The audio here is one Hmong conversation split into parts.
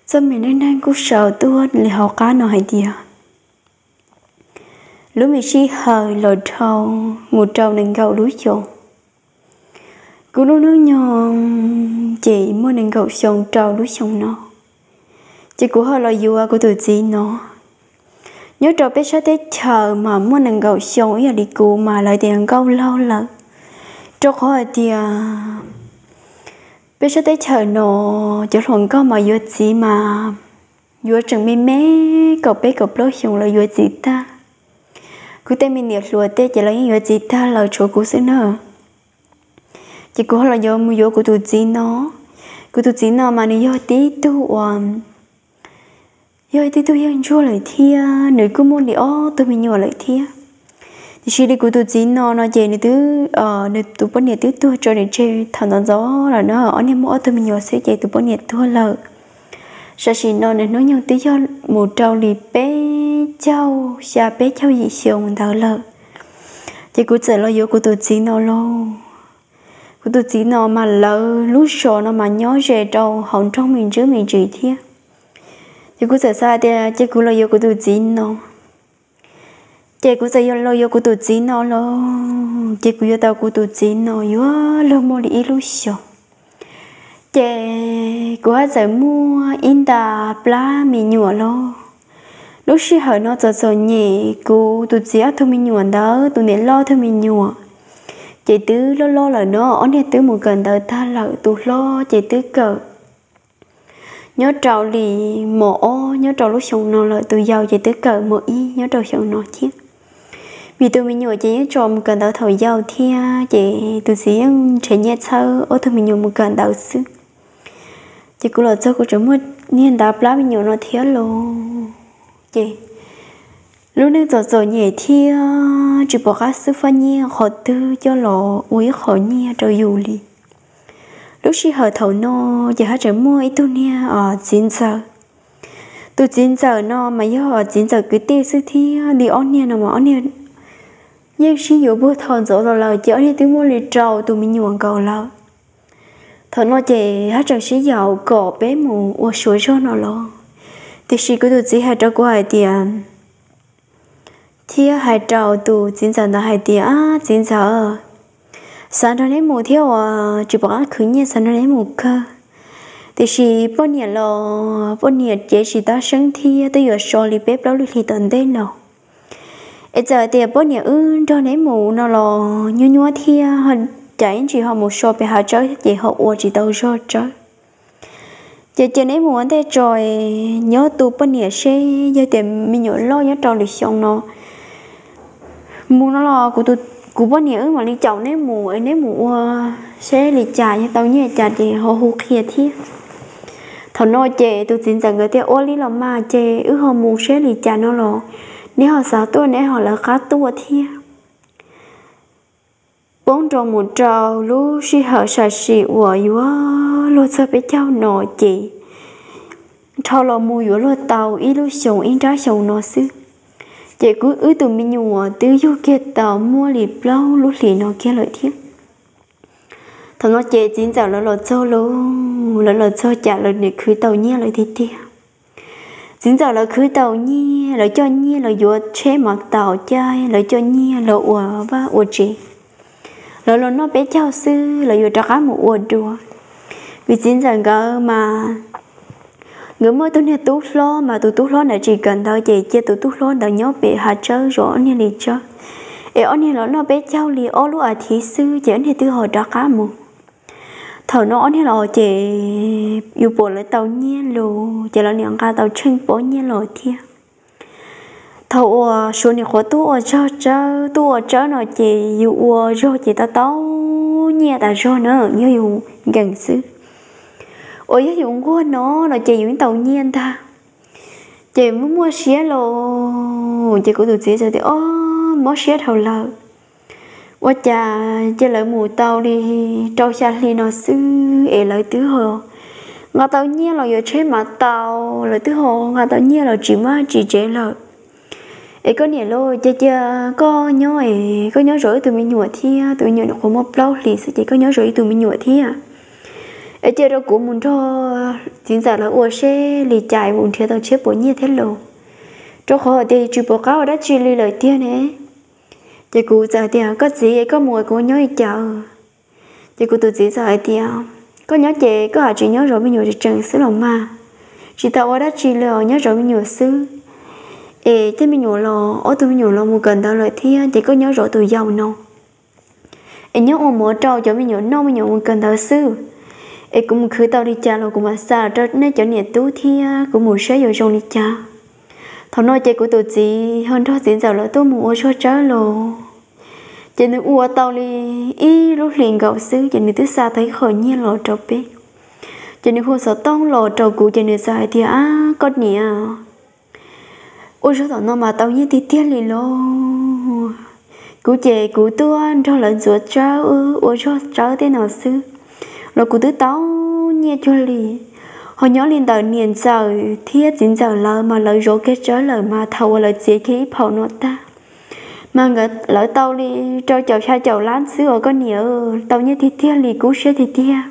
Txoj me neej neeg kuj sau tuaj li hauv qab no hais tias, lub me sij hawm los dhau mus rau nees nkaum lub xyoo. Kuv lub hnub nyoog ces muaj nees nkaum xyoo rau lub xyoo no, ces kuv ho los yuav kuv tus txiv no. Nyob rau peb sab teb chaws mas muaj nees nkaum xyoo ib yam li kuv mas lawv tias nkauj laug lawm, rau qhov hais tias peb sab teb chaws no cov hluas nkauj mas yuav txiv mas yuav tseem me me, kaum peb kaum plaub xyoo lawv yuav txiv tag. Kuv tej me niam hluas tej ces lawv yeej yuav txiv tag lawm, tshuav kuv xwb na. Ces kuv ho los yuav mus yuav kuv tus txiv no. Kuv tus txiv no mas nws yog tib tug uas, yog tib tug yawg ntsuag lawm thiab nws kuj muaj li ob tug me nyuam lawm thiab. Tiam sis li kuv tus txiv no no ces nws twb, nws tus poj niam twb tuag tso nws tseg thaum ntxov ntxov lawm na, ob niag muaj ob tug me nyuam xwb ces tus poj niam tuag lawm. Tam sim no nws hnub nyoog twb yog mus rau li peb caug xya peb caug yim xyoo ntawd lawm. Ces kuv txawm los yuav kuv tus txiv no lauj. Kuv tus txiv no mas lawv lub zos no mas nyob ze rau hauv nroog me ntsis me ntsis thiab. Ces kuv txawm xav tias ces kuv los yuav kuv tus txiv no. Ces kuv txawm los yuav kuv tus txiv no lauj, ces kuv yuav tau kuv tus txiv no yuav luag muaj li ib lub xyoos. Ces kuv haj txawm muaj ib nta plab me nyuam lauj. Lub sij hawm no txom txom nyem, kuv tus txiv ob tug me nyuam ntawd tus niam loj tug me nyuam ces twb loj loj lawm no, ob niag twb mus kawm ntawv tag lawm, tus hlob ces twb kawm nyob rau li mos ob nyob rau lub xyoo no lawm, tus yau ces twb kawm mos ib nyob rau xyoo no thiab. Vim tus me nyuam ces yeej tso mus kawm ntawv thaum yau thiab, ces tus txiv yeej nrhiav nyiaj txhawb ob tug me nyuam mus kawm ntawv xwb. Ces kuv los txog kuv tseem muaj niag nta plab me nyuam no thiab lauj. Ces lub neej txom txom nyem thiab tsis pom qab xwb fab nyiaj qhov twg coj los ua ib qho nyiaj rau yus li. Lub sij hawm thaum no ces haj tseem muaj ib tug niag txiv ntxawm. Tus txiv ntxawm no mas yog txiv ntxawm kwv tij xwb thiab, li ob niag no mas ob niag yeej sib yuav puag thaum ntxov los lawm, ces ob niag twb muaj li rau tus me nyuam nkaus lawm. Thaum no ces haj tseem sib yaum kom peb mus ua suav zog no los, tiam sis kuv tus txiv hais rau kuv hais tias, thiab hais rau tus txiv ntxawm ntawd hais tias, Ab txiv ntxawm, xav nrog neb mus thiab uas tsis pom qab khwv nyiaj, xav nrog neb mus kawg. Tiam sis poj niam los poj niam cev tsis tab seeb thiab twb yuav so li peb plaub lub hlis tom ntej no. Es txawm tias poj niam wb nrog neb mus no los nyuaj nyuaj thiab, cas ib ntsis ho mus so pem hav tsawb ces ho ua tsis tau zog tsawb. Ces cia neb mus ua ntej tso, nyob tu poj niam seb, yog tias me nyuam loj nyob rau lwm xyoo no mus no los kuv poj niam wb mam li caum neb mus, neb mus ua seb li cas, yog tau nyiaj cas ces ho hu qhia thiab. Thaum no ces tus txiv ntxawm nkawd tias, Ua li los mas ces wb ho mus seb li cas no los, neb ho xav tuaj neb ho lawv qab tuaj thiab. Poob rau mus rau lub sij hawm sam sim uas yuav luag txog peb caug no ces dhau los mus yuav luag tau ib lub xyoos ib nrab xyoo no xwb. Ces kuv wb tus me nyuam twb yug kiag tau muaj li plaub lub hlis no kiag lawm thiab. Thaum no ces txiv ntxawm lawv los txog lauj, lawv los txog cas lawv nim khwv tau nyiaj lawm tiag tiag. Txiv ntxawm lawv khwv tau nyiaj, lawv coj nyiaj los yuav tsheb mav taus caij, lawv coj nyiaj los ua vaj ua tsev. Lawv los noj peb caug xwb, lawv yuav rov qab mus ua dua. Vim txiv ntxawm nkawd mas nkawd muaj tus niag tub hlob mas tus tub hlob ntawd tsis kawm ntawv ces cia tus tub hlob ntawd nyob pem hav tsawb zov ob niag li tsawb, es ob niag los noj peb caug li ob lub as thiv xwb ces ob niag twb ho rov qab mus. Thaum no ob niag los ces yus pom lawv tau nyiaj los ces lawv nim nqa tau tsheej pob nyiaj los thiab. Thaum uas suav nim qhuav tuaj ua zog tsawb, tuaj ua tsawb no ces yus ua zog ces tau tau nyiaj tas zog na, yog yus nkees xwb. Uas yog yus nquag no no ces yus yeej tau nyiaj ntag. Ces muaj muaj siab los ces kuv tus txiv txawm tias, Ob, mob siab dhau lawm. Ua cas ces lawv mus tau li rau xya hli no xwb es lawv twb ho nqa tau nyiaj los yuav tsheb mav taus, lawv twb ho nqa tau nyiaj los tsis maj tsis tsev lawm. Es koj niam lauj, cia cia koj nyob es koj nyob zov ib tug me nyuam thiab, tus me nyuam nim qhuav muaj plaub hlis xwb ces koj nyob zov ib tug me nyuam thiab. Es cia rau kuv mus nrog txiv ntxawm lawv ua seb li cas es mus nrhiav tau tshiab puas nyiaj thiab los, rau qhov hais tias tsis pom qab ua dab tsi li lawm tiag ne. Ces kuv txawm hais tias, koj txiv, koj mus kuv nyob li cas? Ces kuv tus txiv txawm hais tias, koj nyob ces koj haj tseem nyob zov me nyuam tseem tseem xwb los mas, tsis tau ua dab tsi li os, nyob zov me nyuam xwb. Es tej me nyuam los, ob tug me nyuam los mus kawm ntawv lawm thiab, ces koj nyob zov tus yau no es nyob ua mov rau cov me nyuam noj, me nyuam mus kawm ntawv xwb. Es kuv mus khwv tau li cas los kuv mam xa rau nej cov niam tub thiab, kuv mus saib yuav zoo li cas. Thaum no ces kuv tus txiv ho nrog txiv ntxawm lawv tuaj mus ua zog tsawb los, ces nws ua tau li ib lub hlis nkaus xwb ces nws twb xa tau ib qho nyiaj los rau peb. Ces nws hu xov tooj los rau kuv ces nws txawm hais tias, ab, koj niam, ua zog tom no mas tau nyiaj tiag tiag li los. Kuv ces kuv tuaj nrog lawv ntxuav tsawb, ua zog tsawb tej no xwb los kuv twb tau nyiaj cuag li. Ho nyob li ntawm niam ntxawm thiab txiv ntxawm lawv mas lawv zov kiag tsawb lawm mas thaum uas lawv txiav kiag ib phaum no tag mas lawv tau li rau caum xya caum lab xwb os koj niam, tau nyiaj tiag tiag li, kub siab tiag tiag.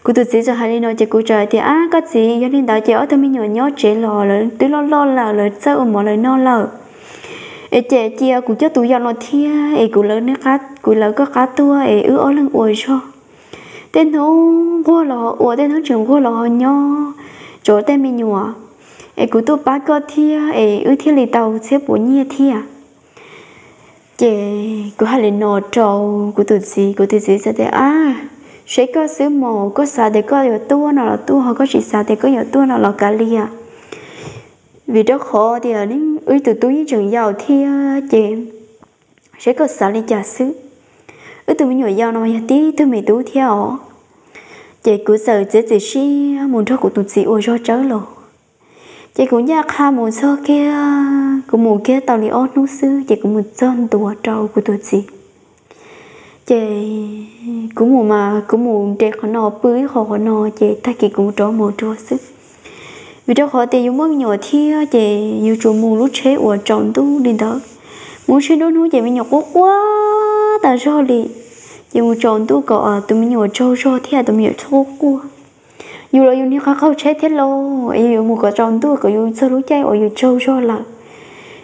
Kuv tus txiv txawm hais li no ces kuv txawm hais tias, ab, koj txiv, yog li ntawd ces ob tug me nyuam nyob tsev los lawv twb loj loj lawm, lawv txawj ua mov lawv noj lawm. Es ces cia kuv coj tus yau no thiab es kuv lawv, kuv lawv koj qab tuaj es wb ob leeg ua zog. Tej hnub nquag los ho ua, tej hnub tsis nquag los ho nyob zov tej me nyuam, es kuv tuaj pab koj thiab es wb thiaj li tau tshiab puas nyiaj thiab. Ces kuv hais li no rau kuv tus txiv, kuv tus txiv txawm tias, ab, seb koj xwb mas, koj xav tias koj yuav tuaj no los tuaj, ho koj tsis xav tias koj yuav tuaj no los kav liam. Vim rau qhov tias wb tus tub yeej tseem yau thiab ces seb koj xav li cas xwb. Wb tus me nyuam yau no mas yog tib tug me tub thiab os. Ces kuv txawm txiav txim siab mus nrog kuv tus txiv ua zog tsawb los. Ces kuv ncaj qha mus txog kiag, kuv mus kiag tau li ob hnub xwb ces kuv mus txog ntua rau kuv tus txiv. Ces kuv mus mas kuv mus nres qhov no pw ib qho qhov no ces tag kis kuv rov mus dua xwb. Vim rau qhov tias yus muaj me nyuam thiab ces yus tsuas mus lub tsheb uas tsaus ntuj li ntawd. Mus lub tsheb nruab hnub ces me nyuam quaj quaj tas zog li. Ces mus tsaus ntuj kom tus me nyuam tsaug zog thiab tus me nyuam txhob quaj. Yus los yus niag qhov qaug tsheb thiab lauj, es yus yuav mus kom tsaus ntuj kom yus txog lub caij uas yus tsaug zog lawm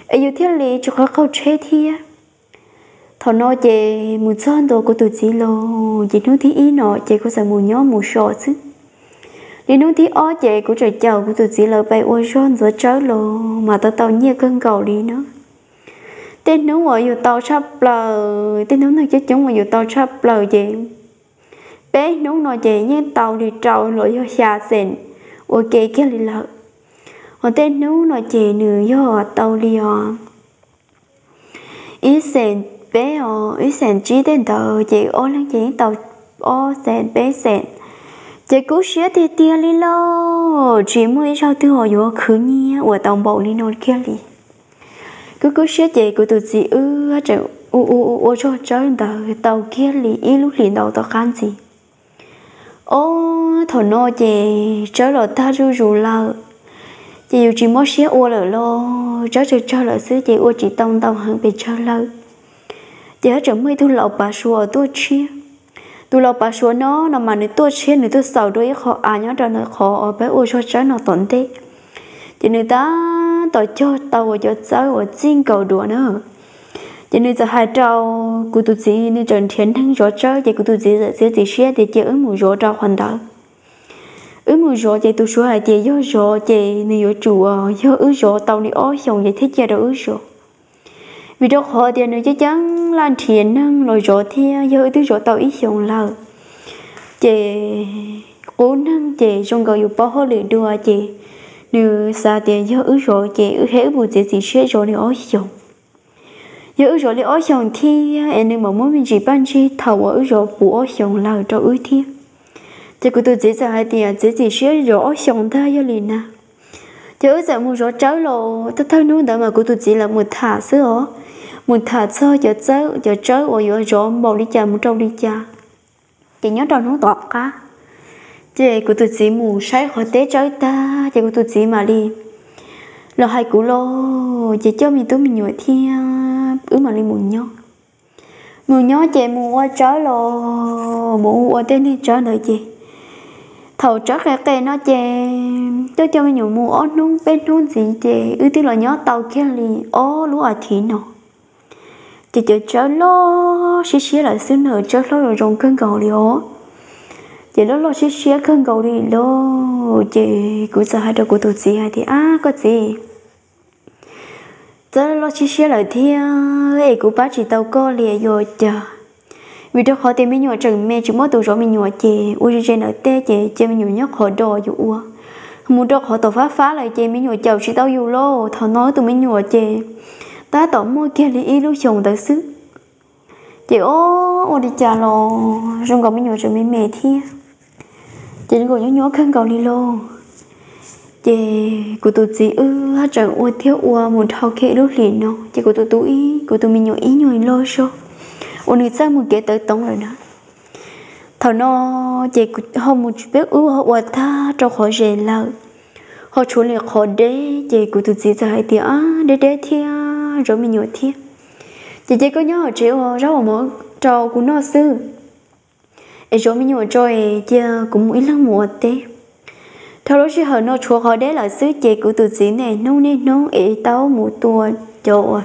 es yus thiaj li tsis qhov qaug tsheb thiab. Thaum no ces mus txog ntua kuv tus txiv los ces hnub thib ib no ces kuv txawm mus nyob mus so xwb. Li hnub thib ob ces kuv txawm caum kuv tus txiv lawv pais ua zog ntxuav tsawb los mas tau tau nyiaj kawg nkaus li na. Tej hnub uas yus tau tshaj plaws, tej hnub neeg coob coob uas yus tau tshaj plaws ces peb hnub no ces yeej tau li rau los yog xya xees ua ke kiag li lawm. Ho tej hnub no ces nws yog tau li os ib xees peb os, ib xees tsib tej ntawd ces ob leeg ces yeej tau ob xees peb xees. Ces kub siab tiag tiag li lauj, tsis muaj ib zaug twg uas yuav khwv nyiaj uas tau npaum li no kiag li. Kub kub siab ces kuv tus txiv wb tseem ua ua ua zog tsawb ntawd tau kiag li ib lub hlis ntau tom qab ntxiv. Ob, thaum no ces tsawb los tag zuj zus lawm, ces yus tsis mob siab ua lawm los tsawb tsawg tsawg lawm xwb ces ua tsis tau ntau heev pes tsawg lawm. Ces haj tseem muaj ib tug laus pav suav tuaj tshiab. Tus laus pav suav no no mas nws tuaj tshiab, nws tuaj xaus dua ib qho av nyob rau ntawm qhov peb ua zog tsawb no tom ntej. Ces nws tab tom cog tau uas cov txawb uas txij nkaus duav na. Ces nws txawm hais rau kuv tus txiv, nws txawm nrhiav neeg zov tsawb, ces kuv tus txiv txawm txiav txim siab tias cia wb mus zov rau qhov ntawd. Wb mus zov ces tus suav hais tias yog zov ces nws yuav tsum yog wb zov tau li ob xyoos ces thiaj cia rau wb zov. Vim rau qhov tias nws ceeb ceeb laj nrhiav neeg los zov thiab, yog wb twb zov tau ib xyoos lawm ces qub neeg ces zoo nkaus yus paub hauj lwm dua, ces nws xav tias yog wb zov ces wb thiaj wb mus txiav txim siab zov li ob xyoos. Yog wb zov li ob xyoos thiab es nws mam muab me ntsis paj ntsig thaum uas wb zov puv ob xyoos lawm rau wb thiab. Ces kuv tus txiv txawm hais tias txiav txim siab zov ob xyoos ntag yog li na. Ces wb txawm mus zov tsawb los, thawj thawj hnub ntawd mas kuv tus txiv lawv mus tham xwb os, mus tham txog cov txawb, cov tsawb uas yuav zov npaum li cas mus rau li cas. Ces nyob rau hnub tom qab, ces kuv tus txiv mus saib qhov teb tsawb tag ces kuv tus txiv mam li los hais kuv los, ces coj me tub me nyuam thiab wb mam li mus nyob. Mus nyob ces mus ua tsawb los mus ua ua tej neeg tsawb ntawd ces Thaum tsawb qe qe no ces twb coj me nyuam mus ob hnub peb hnub ntxiv ces wb twb los nyob tau kiag li ob lub as thiv no. Ces cov tsawb loj siab siab lawm xwb na, tsawb hlob zoo zoo kawg nkaus li os. Ces loj loj siab siab kawg nkaus li lauj. Ces kuv txawm hais rau kuv tus txiv hais tias, Ab koj txiv, tsawb loj siab siab lawm thiab es kuv pab tsis tau koj li yuav cas? Vim rau qhov tias me nyuam tseem me tsis muaj tus zov me nyuam ces ua ze ze ntawm tej ces cia me nyuam nyob qhov do yus ua. Mus rau qhov tom fab fab lawm ces me nyuam caum tsis tau yus lauj. Thaum no tus me nyuam ces tab tom muaj kiag li ib lub xyoos ntawd xwb. Ces o, ua li cas los zoo nkaus me nyuam tseem me me thiab, ces zoo nkaus nyob nyob kawg nkaus li lauj. Ces kuv tus txiv wb haj tseem ua thiab ua mus dhau kiag ib lub hlis no ces kuv tus tub ib, kuv tus me nyuam ib nyuag loj zog uas nws txawj mus kev tawv toov lawm na. Thaum no ces ho mus peb wb ho ua tag rau qhov ze lawm, ho tshuav li qhov deb ces kuv tus txiv txawm hais tias, Ab, deb deb thiab zov me nyuam thiab, ces cia koj nyob hauv tsev ua zaub ua mov rau kuv noj xwb, es zov me nyuam tso es cia kuv mus ib leeg mus ua teb. Dhau lub sij hawm no tshuav qhov deb lawm xwb ces kuv tus txiv niaj hnub niaj hnub es tau mus tua cov,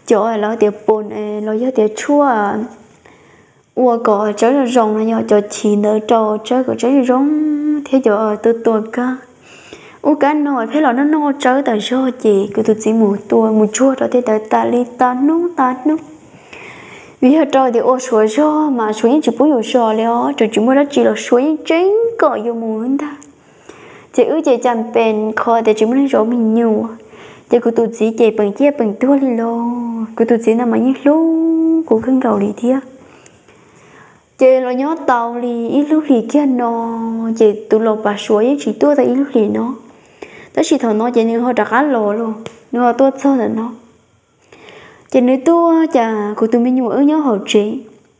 cov lawv tias pos los yog tias tshuaj ua kom tsawb zoo zoo no yog cov chiv ntawd rau tsawb kom tsawb zoo zoo thiab cov tua tua kab, ub kab no pheej los noj noj tsawb tas zog ces kuv tus txiv mus tua mus tsuag rau tej ntawd tas li tas hnub tas hnub. Vim yog rau tias ua suav zog mas suav yeej tsis pub yus zov li os, tseem tsis muaj dab tsi los suav yeej tseeb kom yuav mus ntag. Ces wb ces cas pes qhov tias tsis muaj neeg zov me nyuam, ces kuv tus txiv ces peem ciaj peem tuag li lauj. Kuv tus txiv ntawd mas yeej hlub kuv kawg nkaus li thiab. Ces los nyob tau li ib lub hlis kiag no, ces tus los pav suav yeej tsis tuaj tau ib lub hlis no. Tab sis thaum no ces nws ho rov qab los lauj, nws ho tuaj txog ntawm no. Ces nws tuaj cas kuv tus me nyuam wb nyob hauv tsev,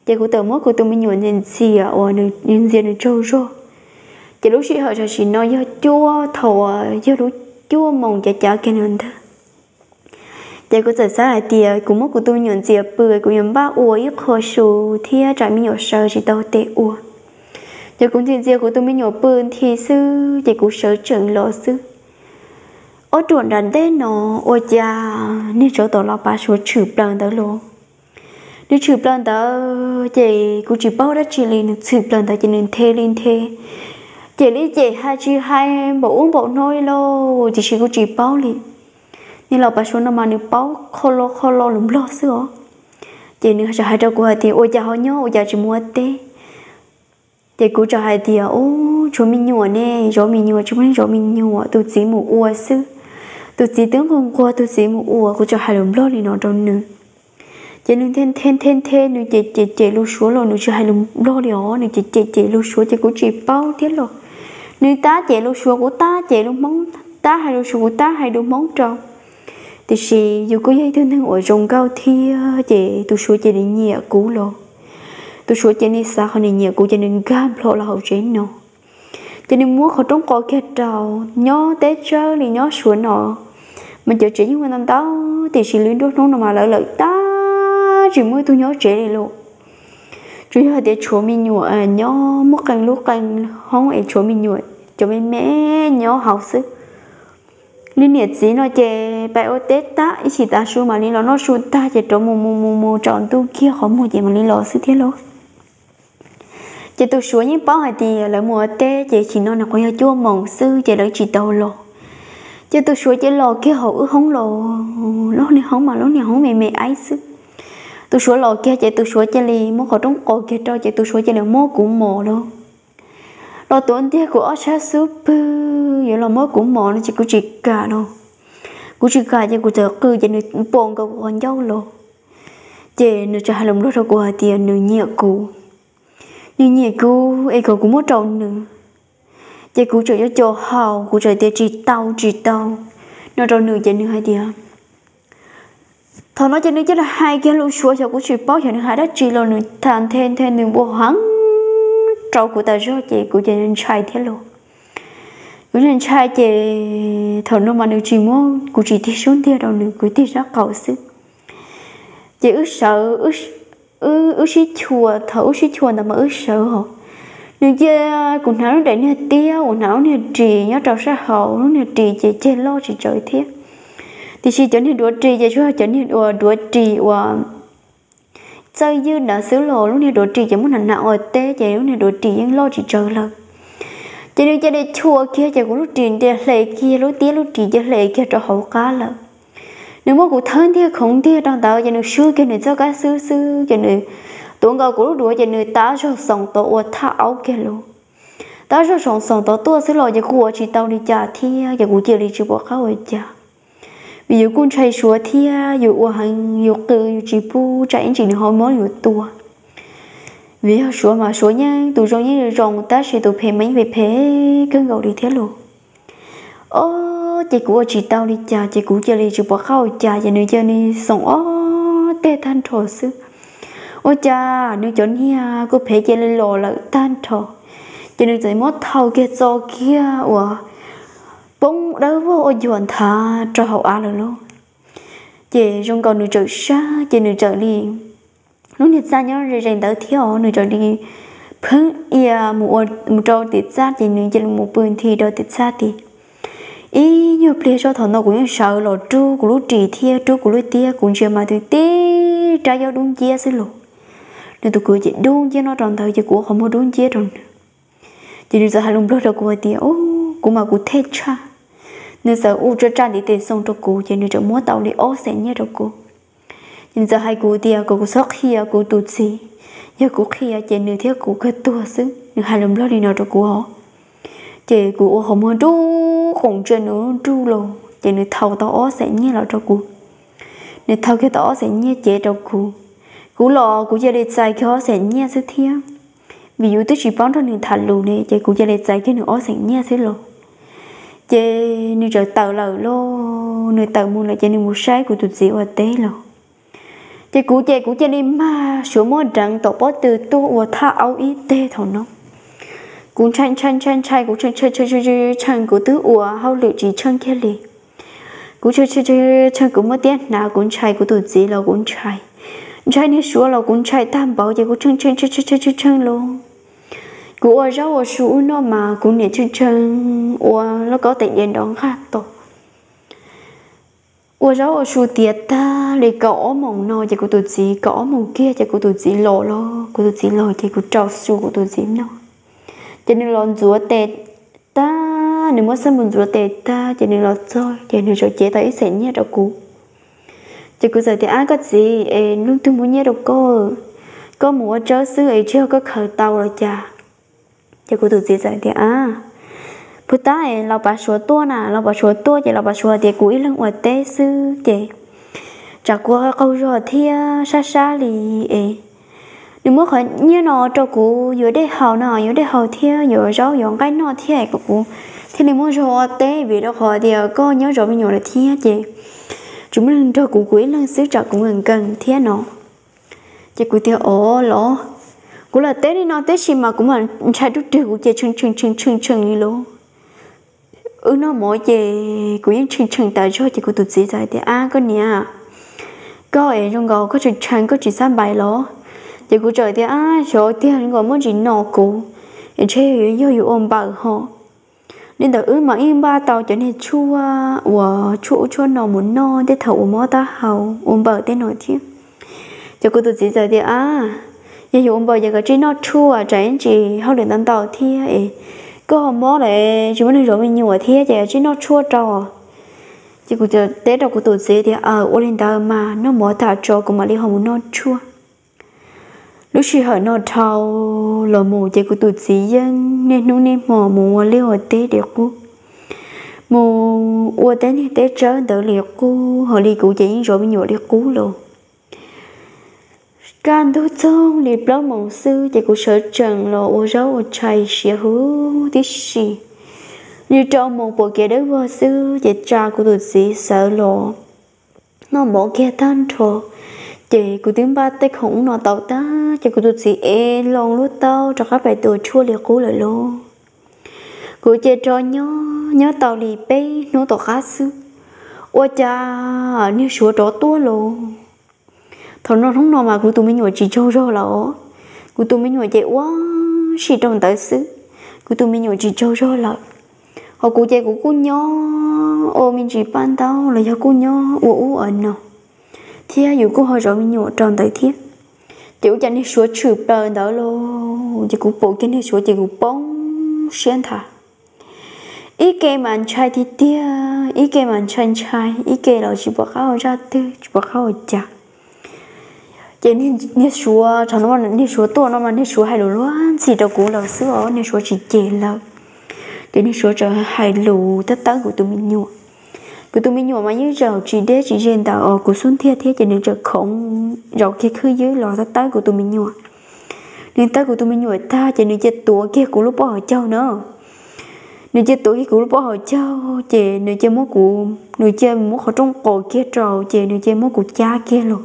ces kuv txawm muab kuv tus me nyuam ntxias uas nws ntxias nws tsaug zog. Ces lub sij hawm tam sim no yog cuaj, thaum uas yog lub cuaj moos cav cav kiag no ntag. Ces kuv txawm xav hais tias kuv muab kuv tus me nyuam ntxias pw kuv yuav npaj ua ib qho su thiab tsam me nyuam sawv tsis tau tes ua. Ces kuv ntxias ntxias kuv tus me nyuam pw nthi xwb ces kuv sawv tsees los xwb. Ob ruam nram ntej no ua cas niag tsov tom los pav suav tshwm plaws ntawd los. Nws tshwm plaws ntawd ces kuv tsis paub dab tsi li, nws tshwm plaws ntawd ces nws nthe li nthe, cem li cem hais tsis hais npaum ub npaum no li lauj, tiam sis kuv tsis paub li. Niag los pav suav no mas nws paub qho lo qho lo lus Nplog xwb os. Ces nws txawm hais rau kuv hais tias, ua cas ho nyob, ua cas tsis mus ua teb? Ces kuv txawm hais tias, u, tshuav me nyuam ne, zov me nyuam, tsis muaj neeg zov me nyuam, tus txiv mus ua xwb. Tus txiv twb nquag nquag tus txiv mus ua, kuv txawm hais lus Nplog li no rau nws. Ces nws nthe nthe nthe nthe, nws cem cem cem lus suav los nws tsis hais lus Nplog li os, nws cem cem cem lus suav ces kuv tsis paub thiab los. Nws tab cem lus suav kuv tab cem lus Hmoob, tab hais lus suav kuv tab hais lus Hmoob rau. Tiam sis yus kuj yog ib tug neeg uas zoo nkauj thiab ces tus suav ces nws nyiam kuv los. Tus suav ces nws xav qhov nws nyiam kuv ces nws nkag nplho los hauv tsev no. Ces nws muab qhov rooj qos kiag rau, nyob teb tsawb li nyob suav no mas cov tsev yeej muaj ntau ntau, tiam sis lub nruab hnub no mas lawv lawm tag tsis muaj ib tug nyob tsev li lauj. Tsuas yog hais tias tshuav me nyuam nyob muaj qee lub qee hoob es tshuav me nyuam cov me me nyob hauv xwb. Li niam txiv no ces pais ua teb tag ib chim tav su mam li los noj su tag ces rov mus mus mus mus tsaus ntuj kiag qhov muag ces mam li los xwb thiab lauj. Ces tus suav yeej paub hais tias lawv mus ua teb ces chim no nws qhuav yog cuaj moos xwb ces lawv tsis tau los. Ces tus suav ces los kiag hauv wb hoob los, lub niag hoob mas lub niag hoob me me aib xwb. Tus suav los kiag ces tus suav cia li muab qhov rooj qos kiag rau ces tus suav cia li muab kuv mos lauj. Los tuav ntiag kuv ob sab xub pwg yuav los muab kuv mos no ces kuv tsis kam lauj. Kuv tsis kam ces kuv txawm qw ces nws pom nkaus kuv qhov ncauj los. Ces nws txawm hais lus Nplog rau kuv hais tias nws nyiam kuv, nws nyiam kuv es kom kuv muab rau nws. Ces kuv tseem yuav co haus, kuv txawm tias tsis tau tsis tau no rau nws ces nws hais tias, thaum no ces nws cia li hais kiag lus suav xyov kuv tsis paub xyov nws hais dab tsi los nws tham nthe nthe nws npua heev rau kuv tas zog ces kuv ces ntshai thiab lauj. Kuv ntshai ntshai ces thaum no mas nws tsis muab kuv tsis tig sub ntiag rau nws, kuv tig sab qaum xwb. Ces wb sawv, wb sib chua, thaum wb sib chua ntawd mas wb sawv hos, Nws cia kuv hnav lub daim niag tiab uas hnav lub niag ris nyob rau sab hauv, lub niag ris ces ceg loj tsis tsawg thiab. Tiam sis cov niag duav ris ces tsuas yog cov niag uas duav ris uas txawj ywj ntawd xwb los lub niag duav ris ces muab hnav hnav ua teb ces lub niag duav ris yeej loj tsis tsawg lawm. Ces nws cia li chua kiag ces kuv lub ris ntias hle kiag, lub tiab lub ris cia hle kiag rau hauv qab lawm. Nws muab kuv thawb ntiag khoov ntiag rau ntawd ces nws swb kiag nws txoj kab xwb xwb ces nws tuav nkaus kuv lub duav ces nws tab zog xoom tod ua thaj aub kiag lauj. Tab zog xoom xoom tod tuaj xwb los ces kuv ua tsis tau li cas thiab ces kuv cia li tsis pom qab ua cas. Vim yus kuj ntshai Suav thiab yus ua heev yus qw yus tsis pub tsam ib ntsis nws ho muab yus tua. Vim yog Suav mas Suav yeej tus zoo yeej zoo tab sis tus phem mas yeej phem phem kawg nkaus li thiab lauj. Ob, ces kuv ua tsis tau li cas ces kuv cia li tsis pom qab ua cas ces nws cia li xoom ob teg tag nrho xwb. Ua cas nws cov niag kuj phem cia li los lawm tag nrho. Ces nws txawm muab thau kiag txo kiag uas poob dawb vog ua cuag nthav rau hauv av lawm lauj. Ces zoo nkaus nws txawm sab ces nws txawm li, lub niag txaj nyob ze ze ntawd thiab os, nws txawm li pheeb ia mus rau tim txaj ces nws cia li mus pw nthi rau tim txaj tid. Ib nyuag pliag zoj thaum no kuv yeej sawv los rub kuv lub ris thiab rub kuv lub tiab, kuv ntsia mas twb tib rab yaub dub nciab xwb lauj. Nws tus kwv ces dub nciab nyob rau ntawd ces kuv ua qhov muag dub nciab rau nws. Ces nws txawm hais lus Nplog rau kuv hais tias, Ub, kuv mas kuv thej tshaj. Nws txawm ua tsa tsa ntiv tes xoo rau kuv ces nws txawm muab tau li ob xees nyiaj rau kuv. Ces nws txawm hais kuv tias kom kuv txhob qhia kuv tus txiv, yog kuv qhia ces nws thiab kuv kawg tuag xwb. Nws hais lus Nplog li no rau kuv os. Ces kuv ua qhov muag nruj qoom ntsia nws nruj los ces nws thau tau ob xees nyiaj los rau kuv. Nws thau kiag tau ob xees nyiaj cev rau kuv. Kuv los kuv cia li txais kiag ob xees nyiaj xwb thiab, vim yus twb tsis paub nrog nws tham lus ne ces kuv cia li txais kiag nws ob xees nyiaj xwb los. Ces nws txawm tawm lawm lauj, nws tawm mus lawm ces nws mus saib kuv tus txiv ua teb lawm. Ces kuv ces kuv cia li mag Suav muab deev tom pob tw tuaj ua thaj aub ib teg thaum no. Kuv ntshai ntshai ntshai ntshai, kuv tshee tshee tshee kuv twb ua hauj lwm tsis tsheej kiag li. Kuv tshee tshee tshee kuv muab tiab hnav, kuv ntshai kuv tus txiv los kuv ntshai, ntshai niag Suav los kuv ntshai tag npaum ces kuv tshee tshee tshee tshee tshee los. Kuv ua zaub ua su wb noj mas kuv niam tshee tshee ua lauj kaub tais diav nrov nqaj tos. Ua zaub ua su tiav tag li kaum ob moos no ces kuv tus txiv, kaum ob moos kiag ces kuv tus txiv los los, kuv tus txiv los ces kuv rau su kuv tus txiv noj. Ces nws los ntxuav tes tag, nws muab xab npum ntxuav tes tag ces nws los txog ces nws txawm cev tau ib xeem nyiaj rau kuv. Ces kuv txawm tias, Ab koj txiv, es leej twg muab nyiaj rau koj? Koj mus ua tsawb xwb es tsis yog koj khaws tau los cas? Ces kuv tus txiv txawm tias, Ab, puag ta es los pav Suav tuaj na, los pav Suav tuaj ces los pav Suav tias kuv ib leeg ua teb xwb ces tsam kuv qaug zog thiab sab sab li es nws muab qhov nyiaj no rau kuv yuav dej haus no, yuav dej haus thiab yuav zaub yuav nqaij noj thiab es kom kuv thiaj li muaj zog ua teb vim rau qhov tias koj nyob zov me nyuam lawm thiab ces tsis muaj neeg nrog kuv, kuv ib leeg xwb tsam kuv nkees nkees thiab no. Ces kuv tias, Ov los, kuv los teb li no tib si mas kuv mam ntshai rub rwg kuv ces tshee tshee tshee tshee li los. Wb noj mov ces kuv yeej tshee tshee tas zog ces kuv tus txiv txawm hais tias, Ab koj niam, koj es zoo nkaus koj tshee tshee koj tsis xab npais los? Ces kuv txawm tias, Ab xyov tiag, zoo nkaus muaj ntsis no kuv es ntshe yog yus ua npaws ho. Li ntawd wb mas ib npaj tau cov niag tshuaj uas tshuaj ub tshuaj no mus noj tej thaum ua mob taub hau ua npaws tej no thiab. Ces kuv tus txiv txawm tias, Ab, yog yus ua npaws ces koj tsij noj tshuaj tsam ib ntsis hauj lwm ntau ntau thiab es koj ho mob lawm tsis muaj neeg zov me nyuam thiab ces tsij noj tshuaj rau. Ces kuv teb rau kuv tus txiv tias, Aws, ua li ntawd mas noj mov tas tso kuv mam li ho mus noj tshuaj. Lub sij hawm no dhau los mus ces kuv tus txiv yeej niaj hnub niaj hmo mus ua liaj ua teb li qub, mus ua teb niag teb tsawb ntawd li qub, ho li kuv ces yeej zov me nyuam li qub los. Kaj ntug txog li plaub moos xwb ces kuv sawv tsees los ua zaub ua tshais siav huv tib si. Li rau moos pom kev dawb vog xwb ces tsa kuv tus txiv sawv los noj mov kiag tag nrho. Ces kuv twb npaj tej khoom ub no tau tag ces kuv tus txiv ev loo lub taub rov qab pais tua tshuaj li qub lawm lauj. Kuv ces rov nyob nyob tau li peb hnub tom qab xwb, ua cas niag Suav rov tuaj los. Thaum no hnub no mas kuv tus me nyuam tsis tsaug zog lawm, kuv tus me nyuam ces ua sim rau ntawd xwb, kuv tus me nyuam tsis tsaug zog lawm. Hos kuv ces kuv kuj nyob ua me ntsis paj ntaub los yog kuj nyob ua ub ua no, thiab yus kuj ho zov me nyuam rau ntawd thiab. Ces ua cas niag Suav tshwm plaws ntawd los ces kuv pom kiag niag Suav ces kuv poob siab nthav. Ib ke mas ntshai tiag tiag, ib ke mas ntshai ntshai, ib ke los tsis pom qab ua zaj twg, tsis pom qab ua cas. Ces niag Suav, thaum no niag Suav tuaj no mas niag Suav hais lus luag ntxhi rau kuv lawm xwb os, niag Suav tsis cem lawm. Ces niag Suav txawm hais lus tab tawb kuv tus me nyuam. Kuv tus me nyuam mas yeej zaum tsis deb tsis ze ntawm kuv xub ntiag thiab, ces nws txawm khoov zaum kiag khwb ywb los tab tawb kuv tus me nyuam. Nws tawb kuv tus me nyuam tag ces nws cia tuav kiag kuv lub pob hauv caug na. Nws cia tuav kiag kuv lub pob hauv caug ces nws cia muab kuv, nws cia muab qhov rooj qos kiag rau ces nws cia muab kuv cab kiag los.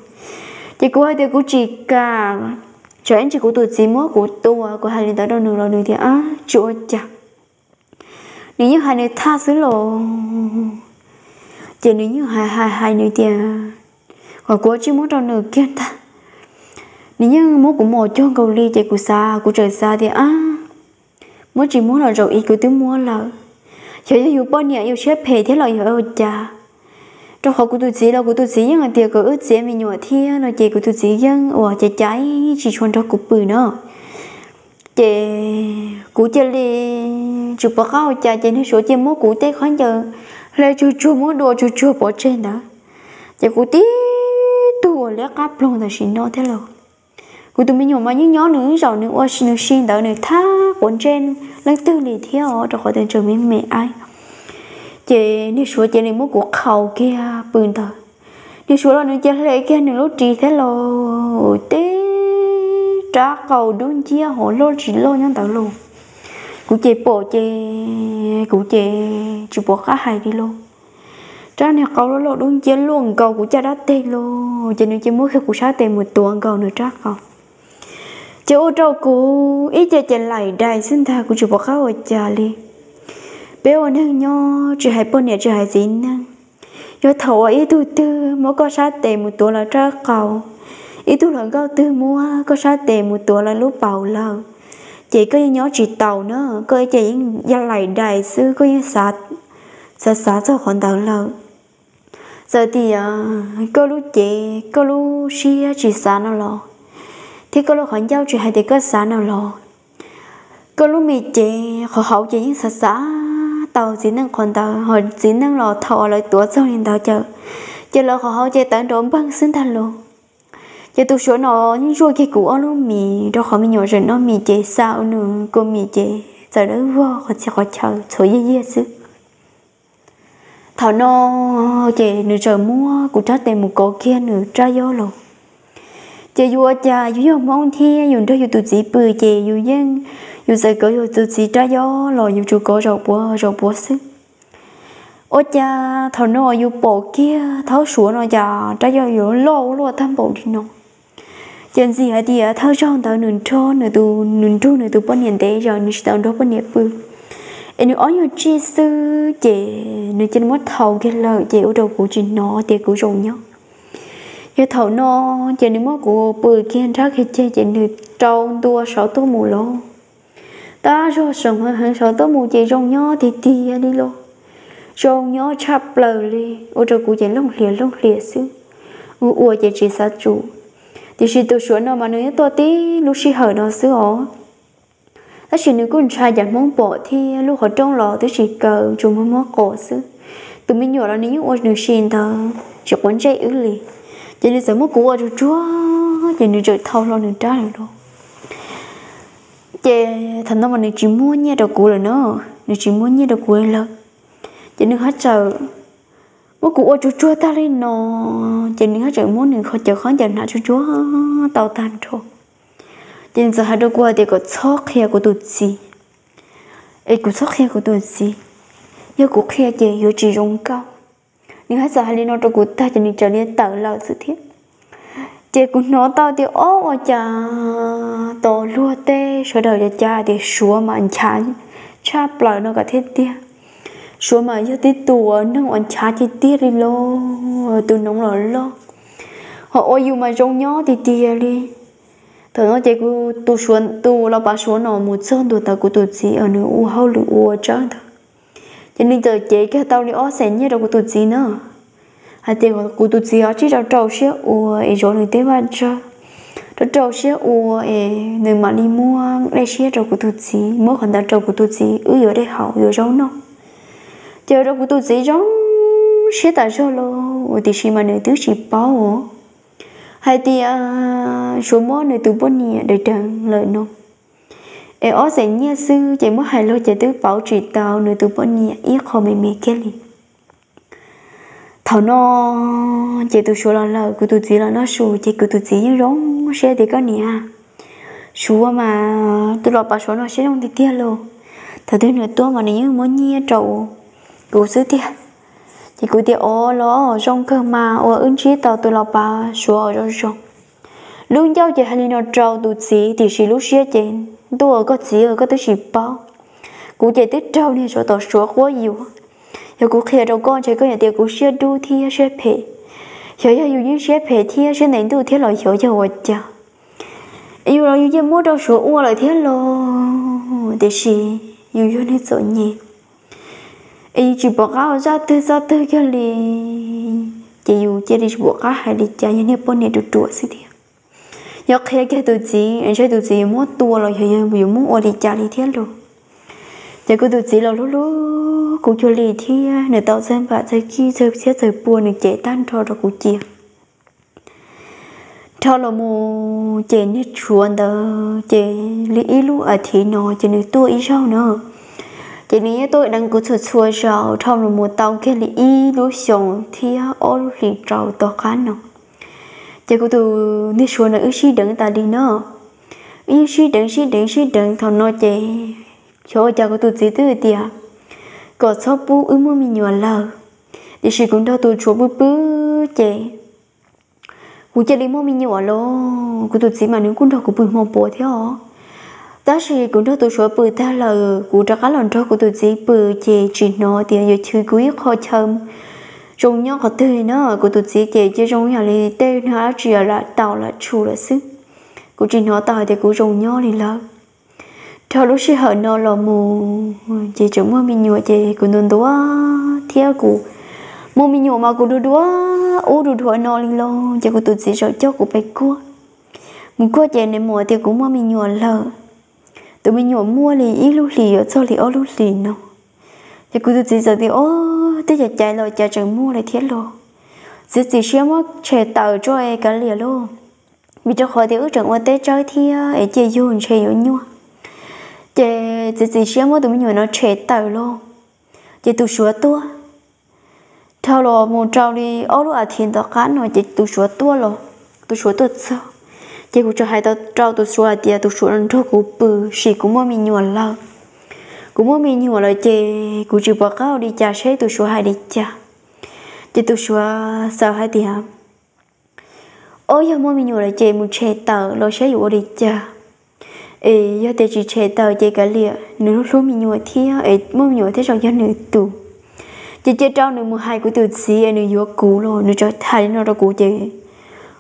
Ces kuv hais tias kuv tsis kam, tsam ib ntsis kuv tus txiv muab kuv tua, kuv hais li ntawd rau nws los nws tias tsis ua cas. Nws yeej hais nws thaj xwb los, ces nws yeej hais hais hais nws tias kom kuv tsis muab rau nws kiag ntag. Nws yeej muab kuv mos cuag nkaus li ces kuv xav, kuv txawm xav tias muab tsis muab los zaum ib kuv twb muab lawm. Xyov yog yus poj niam yus siab phem thiab los yog ua cas, rau qhov kuv tus txiv los kuv tus txiv yeej hais tias kom wb txiav me nyuam thiab no ces kuv tus txiv yeej ua cas cas tsis tshua nrog kuv pw no. Ces kuv cia li tsis pom qab ua cas ces niag Suav cia muab kuv tej khaub ncaws hle tsuag tsuag muab dua tsuag tsuag pov tseg ntawd. Ces kuv tib tug ua liab qab ploog tam sim no thiab los. Kuv tus me nyuam mas yeej nyob nws zaum nws ua nws si ntawd, nws thab quav ntsej leej twg li thiab os, rau qhov tias tseem me me aib. Ces niag Suav cia li muab kuv qhau kiag pw ntawd. Niag Suav los nws cia hle kiag nws lub ris thiab los tib rab qau dub nciab hov loj tsis loj nyob ntawd los. Kuv ces pom ces kuv ces tsis pom qab hais li los. Rab niag qau loj loj dub nciab luaj nkaus kuv caj dab teg los ces nws cia muab kiag kuv sab tes mus tuav nkaus nws rab qau. Ces ua rau kuv ib ce ces laim dais xwb ntag, kuv tsis pom qab ua cas li. Peb ua neeg nyob tsis hais poj niam tsis hais txiv neej, yog thaum uas ib tug twg muab koj sab tes mus tuav lawv rab qau, ib tug hluas nkauj twg muab koj sab tes mus tuav lawv lub paum lawm, ces koj yeej nyob tsis taus na, koj ib ce yeej laim dais xwb, koj yeej xav xav txog qhov ntawd lawm. Txawm tias koj lub cev koj lub siab tsis xav no los, thiab koj lub qhov ncauj tsis hais tias koj xav no los, koj lub me cev qhov hauv ces yeej xav xav tau txiv neej qhov ntawd, ho txiv neej los thaum lawv tuav txog li ntawd ces, ces lawv qhov hauv ces tawv nrov npeeg xwb ntag los. Ces tus Suav no yeej zuaj kiag kuv ob lub mis, rau qhov me nyuam tseem noj mis ces xa ua nws kua mis ces txawm dawb vog qhov txhia qhov chaw txhuav yiag yiag xwb. Thaum no ces nws txawm muab kuv rab tes mus kov kiag nws rab yob los. Ces yus ua cas yus yog Hmoob thiab yus nrog yus tus txiv pw ces yus yeej, yus txawm kov yus tus txiv rab yob los yus tsuas kov zaum puav zaum puav xwb. Ua cas thaum no yus pom kiag thaub Suav no cas rab yob yuav loj ua luaj tag npaum li no. Ces ntxim hais tias thawj zaug ntawd nws nrog nws tus, nws nrug nws tus poj niam ntev zaws, nws tsis tau nrog poj niam pw, es nws ob nyuag tsij xwb ces nws cia li muab thau kiag lawm ces ua rau kuv tsis hnov tias kuv zoo nyob. Yog thaum no ces nws muab kuv pw kiag nrab kiag ceg ces nws rau ntua saud tuaj mus los. Tab zog seem heev heev saud tuaj mus ces zoo nyob tiag tiag li los. Zoo nyob tshaj plaws li, ua rau kuv ces looj hlias looj hlias xwb. Ua ua ces tsis xav tsum. Tiam sis tus Suav no mas nws yeej tuaj tib lub sij hawm no xwb os. Tab sis nws kuj ntshai cas Hmoob pom thiab, lub qhov rooj los twb tsis kaw, tsuas muab muab qos xwb. Tus me nyuam los nws yeej ua nws si ntawd tsis quav ntsej wb li. Ces nws txawm muab kuv ua tsuag tsuag ces nws txawm thau hlo nws rab lawm los. Ces thaum no mas nws tsis muab nyiaj rau kuv lawm na, nws tsis muab nyiaj rau kuv lawm. Ces nws haj txawm muab kuv ua tsuag tsuag tag li no, ces nws haj txawm muab nws qhov cawv khaub ncaws hnav tsuag tsuag tau tag nrho. Ces nws txawm hais rau kuv hais tias kom txhob qhia kuv tus txiv, es kuv txhob qhia kuv tus txiv, yog kuv qhia ces yuav tsis zoo nkauj. Nws haj txawm hais li no rau kuv tag ces nws txawm li tawm lawm xwb thiab. Ces kuv hnov tau tias ob ua cas tos luag tej sawv daws cas cas tias Suav mas nchav tshaj plaws no kom thiaj tiag. Suav mas yog tib tug neeg uas nchav tiag tiag li los, tus noov los loj, ho ua yus mas zoo nyob tiag tiag li. Thaum no ces kuv tus Suav, tus los pav Suav no mus txog ntua ntawm kuv tus txiv uas nws ua hauj lwm ua tsawb ntawd, ces nws txawm cev kiag tau li ob xees nyiaj rau kuv tus txiv na, hais tias kuv tus txiv ho tsij rau rau siab ua es zov nws tej vaj tsawb, rau rau siab ua es nws mam li muab dej siab rau kuv tus txiv, muab qhov ntawd rau kuv tus txiv wb yuav dej haus yuav zaub noj. Ces ua rau kuv tus txiv zoo siab tas zog los tiam sis mas nws twb tsis paub hais tias Suav muab nws tus poj niam daws deev lawm no. Es ob xees nyiaj xwb ces muab hais los ces twb pauv tsis tau nws tus poj niam ib qho me me kiag li. Thaum no ces tus Suav los lawm, kuv tus txiv los noj su, ces kuv tus txiv yeej zoo siab tias koj niam, Suav mas tus los pav Suav no siab zoo tiag tiag los, thaum twg nws tuaj mas nws yeej muab nyiaj rau kuv xwb tiag. Ces kuv tias o los zoo kawg mas uas wb ntsib tau tus los pav Suav uas zoo zoo. Lub ncauj ces hais li no rau tus txiv tiam sis lub siab ces ntuj koj txiv koj twb tsis paub. Kuv ces twb raug niag Suav tom Suav quab yuam. Yog kuv qhia rau koj ntshe koj yuav tias kuv siab dub thiab siab phem. Xyov yog yus yeej siab phem thiab siab ntev ntuj thiab los xyov yog ua cas. Yus los yus yeej muab rau Suav ua lawm thiab los tiam sis yus yog neeg txom nyem es yus tsis pom qab ua zaj twg txoj twg kiag li, ces yus cia li tsis pom qab hais li cas, yog niag poj niam ruam ruam xwb thiab. Yog qhia kiag tus txiv ntshe tus txiv yuav muab tua los yog yuav muab ua li cas li thiab los. Ces kuv tus txiv los hlub hlub kuv cuag li thiab, nws tau txawg npam txawg kij txawg txhiab txawg pua nws cem tag nrho rau kuv cia. Dhau los mus ces niag Suav ntawd ces li ib lub as thiv no ces nws tuaj ib zaug na, ces nws yeej tuaj deev kuv txhua txhua zaus dhau los mus tau kiag li ib lub xyoos thiab ob lub hlis rau tom qab no. Ces kuv tus niag Suav ntawd wb sib deev tas li no, wb yeej sib deev sib deev sib deev thaum no ces xyov ua cas kuv tus txiv twb tias kom txhob pub wb muaj me nyuam lawm, tiam sis kuv nrog tus Suav pw pw ces kuv cia li muaj me nyuam los. Kuv tus txiv mas nws kuj nrog kuv pw hmo puav thiab os, tab sis kuv nrog tus Suav pw tag lawm kuv rov qab los nrog kuv tus txiv pw ces tsis hnov tias yuav chwv kuv ib qho chaw zoo nyob qhov twg li na. Kuv tus txiv ces cia zoo yam li tej neeg dab tsi lam tau lam tshum lawm xwb, kuv tsis hnov tau hais tias kuv zoo nyob li lawm. Dhau lub sij hawm no los mus ces tseem muaj me nyuam ces kuv ntuav ntuav thiab kuv muaj me nyuam mas kuv dua dua ub dua dua no li los ces kuv tus txiv txawm coj kuv pem kuaj. Mus kuaj ces nws mus tias kuv muaj me nyuam lawm. Tus me nyuam muaj li ib lub hlis yuav txog li ob lub hlis no, ces kuv tus txiv txawm tias o, twb caiv caiv los cas tseem muaj li thiab los. Txiv txiav siab muab tshem tawm tso es kav liam lauj, vim rau qhov tias wb tseem ua teb tsawb thiab es cia yug ntshe yuav nyuaj. Ces txiv txiav siab muab tus me nyuam no tshem tawm lauj, ces tus Suav tuaj. Dhau los mus rau li ob lub as thiv tom qab no ces tus Suav tuaj los, tus Suav tuaj txog, ces kuv txawm hais rau tus Suav hais tias tus Suav no nrog kuv pw, sim kuv muaj me nyuam lawm. Kuv muaj me nyuam lawm ces kuv tsis pom qab ua li cas seb tus Suav hais li cas. Ces tus Suav txawm hais tias o, yog muaj me nyuam lawm ces mus tshem tawm los saib yuav ua li cas. Es yog tias tsis tshem tawm ces kav liam, nws hlub hlub me nyuam thiab es muaj me nyuam thiab zoo yog nws tus. Ces cia rau nws mus hais kuv tus txiv es nws yuav kuv los nws txawm hais li no rau kuv ces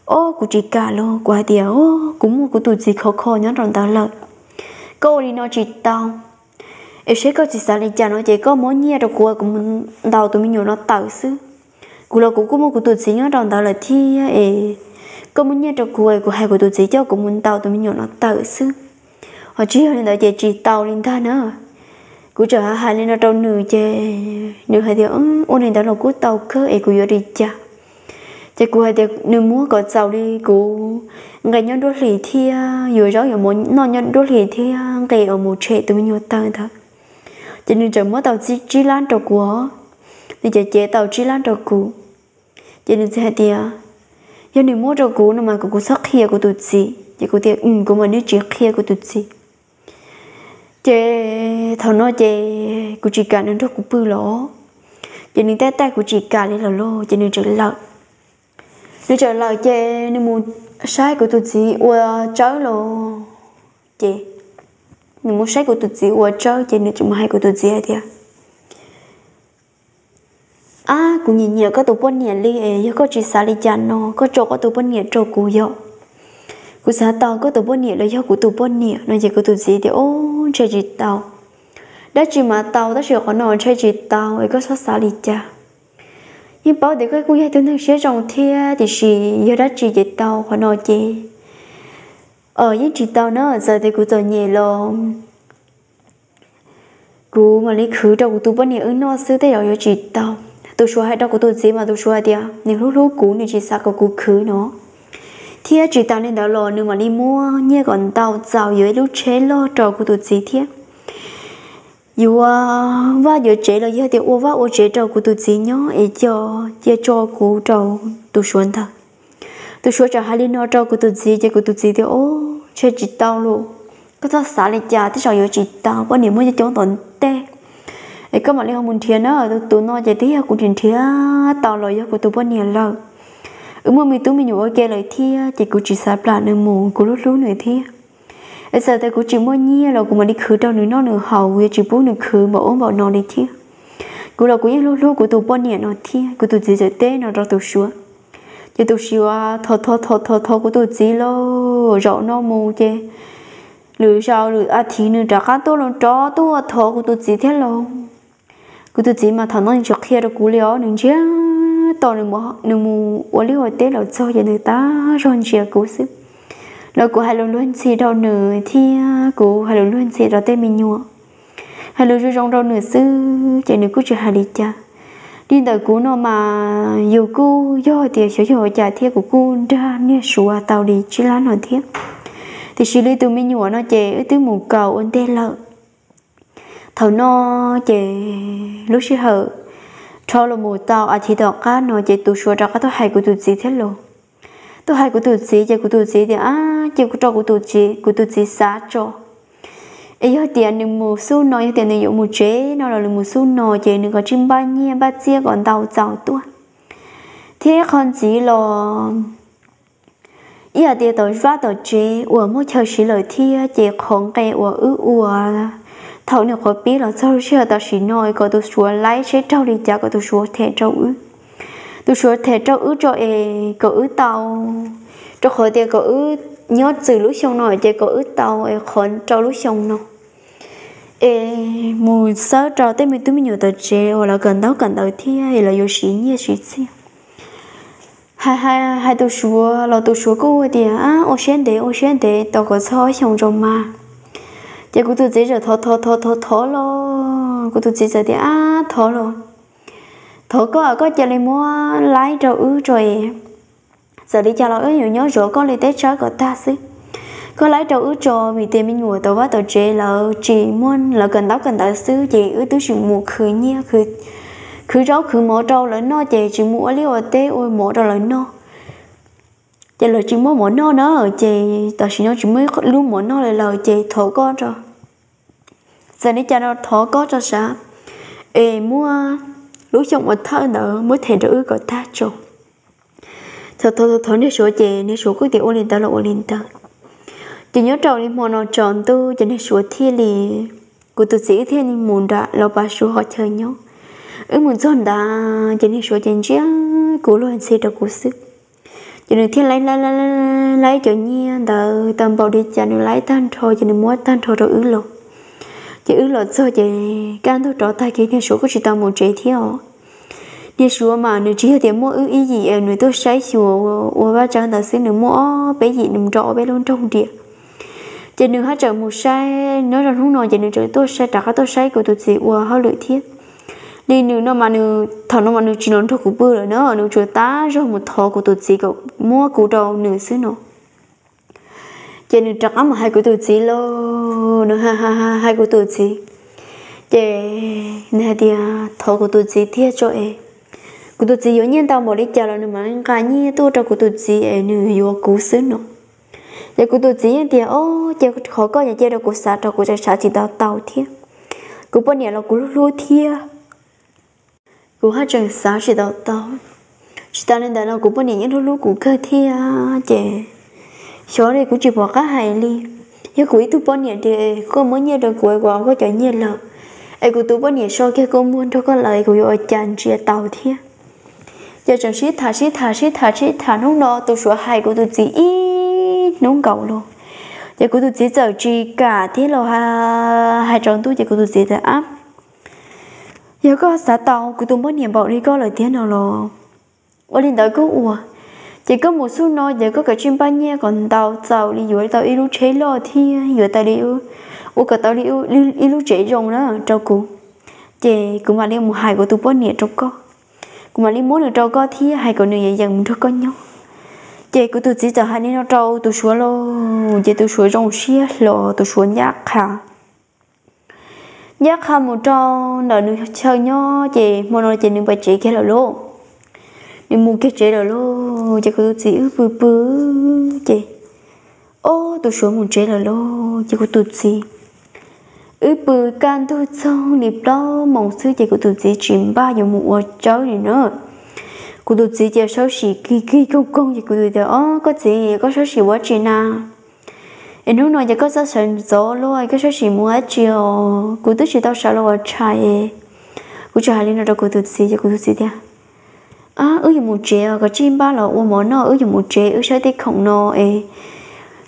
o, kuv tsis kam los kuv hais tias o, kuv muaj kuv tus txiv khov kho nyob rau ntawd lawm, koj ua li no tsis tau. Es seb koj tsis xav li cas no ces koj muab nyiaj rau kuv, kuv mus ntaus tus me nyuam no tawm xwb. Kuv los kuv kuj muaj kuv tus txiv nyob rau ntawd lawm thiab es koj muab nyiaj rau kuv es kuv hais kuv tus txiv coj kuv mus ntaus tus me nyuam no tawm xwb. Ho tsis yog li ntawd ces tsis tau li ntag na. Kuv txawm hais li no rau nws ces nws hais tias ua li ntawd los kuj tau kawg es kuv yuav li cas. Ces kuv hais tias nws muab kom txaus li kuv nqe nyob nruab hlis thiab yuav zaub yuav mov noj nyob nruab hlis thiab nqe uas mus tshem tus me nyuam tawm ntawd. Ces nws txawm muab tau tsib lab rau kuv, nws txawm cev tau tsib lab rau kuv. Ces nws txawm hais tias yog nws muab rau kuv no mas kom kuv txhob qhia kuv tus txiv. Ces kuv tias kuv mam li tsis qhia kuv tus txiv. Ces thaum no ces kuv tsis kam nws nrog kuv pw los, ces nws taij taij kuv tsis kam li los lauj ces nws txawm lawm. Nws txawm lawm ces nws mus saib kuv tus txiv ua tsawb los, ces nws mus saib kuv tus txiv ua tsawb ces nws txawm mus hais kuv tus txiv hais tias ab, kuv nyiam nyiam koj tus poj niam li es yog koj tsis xav li cas no koj tso koj tus poj niam rau kuv yom. Kuv xav tau koj tus poj niam los yog kuv tus poj niam no ces kuv tus txiv tias, Ob, ntshai tsis tau. Dab tsi mas tau, tab sis qhov no ntshai tsis tau es koj txhob xav li cas. Yeej paub tias koj kuj yog ib tug neeg siab zoo thiab, tiam sis yog dab tsi ces tau, qhov no ces yeej tsis tau na. Txawm tias kuv txom nyem los kuv mam li khwv rau kuv tus poj niam wb noj xwb, tej zaum yuav tsis tau. Tus Suav hais rau kuv tus txiv mas tus Suav hais tias nws hlub hlub kuv, nws tsis xav kom kuv khwv no. Thiab tsis tas li ntawd los nws mam li muab nyiaj kom ntau txaus yuav ib lub tsheb loj rau kuv tus txiv thiab yuav vaj yuav tsev los yog tias ua vaj ua tsev rau kuv tus txiv nyob es coj cia tso kuv rau tus Suav ntag. Tus Suav txawm hais li no rau kuv tus txiv ces kuv tus txiv tias, Ob, ntshai tsis tau los, koj txhob xav li cas, tej zaum yuav tsis tau, poj niam muaj coob coob tom ntej es koj mam li ho mus nrhiav na. Tus no ces twb yog kuv nrhiav nrhiav tau los yog kuv tus poj niam lawm. Wb muaj me tub me nyuam ua ke lawm thiab ces kuv tsis xav plam nws mus, kuv hlub hlub nws thiab. Es txawm tias kuv tsis muaj nyiaj los kuv mam li khwv rau nws noj nws haus, kuv yuav tsis pub nws khwv npaum ub npaum no li thiab. Kuv los kuv yeej hlub hlub kuv tus poj niam no thiab. Kuv tus txiv txawm teb no rau tus Suav. Ces tus Suav thov thov thov thov thov kuv tus txiv los zaum no mus ces lwm zaus lwm a thiv nws rov qab tuaj los rov tuaj thov kuv tus txiv thiab los. Kuv tus txiv mas thaum no nws tsis qhia rau kuv li os, nws ntsiag to, nws mus ua liaj ua teb los txog ces nws tab zog ntsia kuv xwb. Los kuv hais lus luag ntxhi rau nws thiab kuv hais lus luag ntxhi rau tej me nyuam, hais lus zoo zoo rau nws xwb ces nws kuj tsis hais li cas. Li ntawm kuv no mas yus kuj yog tias xyov yog ua cas thiab kuv kuj nrog niag Suav tau li tsib lab no thiab. Tiam sis li tus me nyuam no ces wb twb mus kaus ua ntej lawm. Thaum no ces lub sij hawm rho los mus tau a thiv tom qab no ces tus Suav rov qab tuaj hais kuv tus txiv thiab los. Tuaj hais kuv tus txiv ces kuv tus txiv tias, Ab, cia kuv rau kuv tus txiv, kuv tus txiv xav tso. Es yog tias nws mus xub no, yog tias nws yuav mus tsev no los nws mus xub no ces nws kom tsij npaj nyiaj npaj txiaj kom ntau txaus tuaj. Thiab qhov ntxiv los ib yam tias tom vaj tom tsev uas muaj chaw siv lawm thiab ces qhov nqe uas wb ua thaum nws qhuav pib los txog lub sij hawm tam sim no es kom tus Suav laib seb raug li cas kom tus Suav them rau wb. Tus Suav them rau wb tso es kom wb tau, rau qhov tias kom wb nyob txwm lub xyoo no ces kom wb tau es qhov rau lub xyoo no es mus xawb rau tej me tub me nyuam tom tsev uas lawv kawm ntaub kawm ntawv thiab es lawv yuav siv nyiaj siv txiaj. Hais tus Suav los tus Suav kuj tias, Ab, ua siab ntev ua siab ntev tos kom txog ob xyoo tso mas. Ces kuv tus txiv txawm thov thov thov thov thov los, kuv tus txiv txawm tias, Ab, thov los, thov koj, koj cia li muab laib rau wb tso es txawm li cas los wb yuav nyob zov koj li teb tsawb kom tag xwb. Koj laib rau wb tso, vim tias me nyuam tom vaj tom tsev lawv tsis muaj, lawv kawm ntaub kawm ntawv xwb ces wb twb tsis mus khwv nyiaj, khwv zaub khwv mov rau lawv noj ces tsis mus ua liaj ua teb ua mov rau lawv noj, ces lawv tsis muaj mov noj na, ces tam sim no tsis muaj lub mov noj li lawm ces thov koj tso, txawm li cas no thov koj tso sav es muab lub xyoo uas thawj ntawd muab them rau wb kom tag tso. Thov thov thov niag Suav ces niag Suav kuj tias ua li ntawd los ua li ntawd. Ces nyob rau li hmo no tsaus ntuj ces niag Suav thiaj li, kuv tus txiv wb thiaj li mus nram los pas Suav qhov chaw nyob. Wb mus txog ntawd ces niag Suav ces ntsia kuv luag ntxhi rau kuv xwb. Ces nws thiaj laib laib laib cov nyiaj ntawd tau npaum li cas nws laib tag nrho ces nws muab tag nrho rau wb los. Ces wb los txog ces kaj ntug rov tag kiag niag Suav kuj tsis tau mus tsev thiab os. Niag Suav mas nws tsis yog tias muaj wb ib yim es nws tuaj saib xyuas ua vaj tsawb ntawd xwb, nws muaj ob peb yim, nws nrog ob peb lub nroog diam. Ces nws haj tseem mus saib, nyob rau hnub no ces nws tseem tuaj saib, rov qab tuaj saib kuv tus txiv ua hauj lwm thiab. Li nws no mas nws thaum no mas nws tsis los nrog kuv pw lawm na, nws tsuas tab zog mus thov kuv tus txiv kom muab kuv rau nws xwb no. Ces nws rov qab mus hais kuv tus txiv lauj, nws hais kuv tus txiv, ces nws hais tias thov kuv tus txiv tiag tso es kuv tus txiv yuav nyiaj ntau npaum li cas los nws mam nqa nyiaj tuaj rau kuv tus txiv es nws yuav kuv xwb no. Ces kuv tus txiv yeej tias, Ob, ces qhov koj ces cia rau kuv xav rau, kuv tseem xav tsis tau tau thiab. Kuv poj niam los kuv hlub hlub thiab, kuv haj tseem xav tsis tau tau. Tsis tas li ntawd no kuv poj niam yeej hlub hlub kuv kawg thiab ces xyov li kuv tsis pom qab hais li. Yog kuv ib tug poj niam tias koj muab nyiaj rau kuv, kuv ua koj cov nyiaj lawm, es kuv tus poj niam so kiag kua muag nrog koj lawm es kuv yuav ua cas ntsia tau thiab. Ces tseem sib tham sib tham sib tham sib tham, hnub no tus Suav hais kuv tus txiv ib hnub nkaus los. Ces kuv tus txiv txawm tsis kam thiab los hais rau ntuj, ces kuv tus txiv tias, Ab, yog koj xav tau kuv tus poj niam npaum li koj lawm tiag no los, ua li ntawd koj ua, ces koj mus xub no ces koj kav tsij npaj nyiaj kom ntau txaus li yuav tau ib lub tsheb loj thiab yuav tau li, ua kom tau li ib lub tsev zoo na rau kuv, ces kuv mam li mus hais kuv tus poj niam rau koj. Kuv mam li muab nws rau koj thiab hais kom nws yeem yeem mus nrog koj nyob. Ces kuv tus txiv txawm hais li no rau tus Suav lauj, ces tus Suav zoo siab hlo, tus Suav ncaj qha ncaj qha mus rau ntawm nws chaw nyob, ces hmo no ces nws pais tsev kiag lawm lauj. Nws mus kiag tsev lawm lauj, ces kuv tus txiv wb pw pw, ces, ob, tus Suav mus tsev lawm lauj, ces kuv tus txiv, wb pw kaj ntug txog li plaub moos xwb ces kuv tus txiv tsis npaj yuav mus ua tsawb li na. Kuv tus txiv cia li sawv sim kig kig koog koog, ces kuv tus txiv tias, Ob, koj txiv, koj sawv sim ua dab tsi na? Es hnub no ces koj txhob sawv ntxov los, koj sawv sim mus ua dab tsi os? Kuv twb tsis tau sawv los ua tshais. Kuv tseem hais li no rau kuv tus txiv, ces kuv tus txiv tias, Ab, wb yuav mus tsev os, koj tsij npaj los ua mov noj, wb yuav mus tsev, wb sawb tej khoom no es,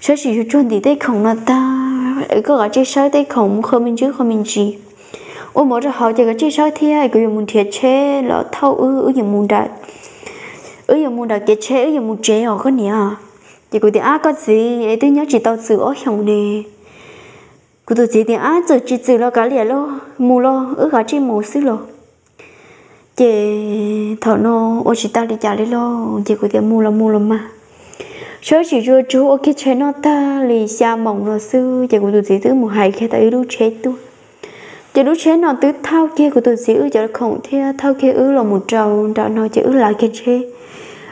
sawv sim tsuag tsuag ntim tej khoom no tag, koj kav tsij sawb tej khoom mus qhov me ntsis qhov me ntsis, ua mov rau hauv ces kav tsij sawb thiab, kuv yuav mus nrhiav tsheb los thauj wb, wb yuav mus nram, wb yuav mus nram kev tsheb, wb yuav mus tsev os koj niam. Ces kuv tias, Ab, koj txiv, es twb nyob tsis tau txwm ob xyoos ne. Kuv tus txiv tias, Ab, txwm tsis txwm los kav liam los, mus los, wb kav tsij mus xwb los. Ces thaum no ua tsis tau li cas li lauj, ces kuv tias, Mus los mus los mas. Sawv sim tsuag tsuag ua kiag tsheb noj tag li xya moos no xwb ces kuv tus txiv twb mus hais kiag tau ib lub tsheb tuaj. Ces lub tsheb no twb thauj kiag kuv tus txiv wb cov khoom thiab thauj kiag wb los mus rau nram no, ces wb lav kiag tsheb,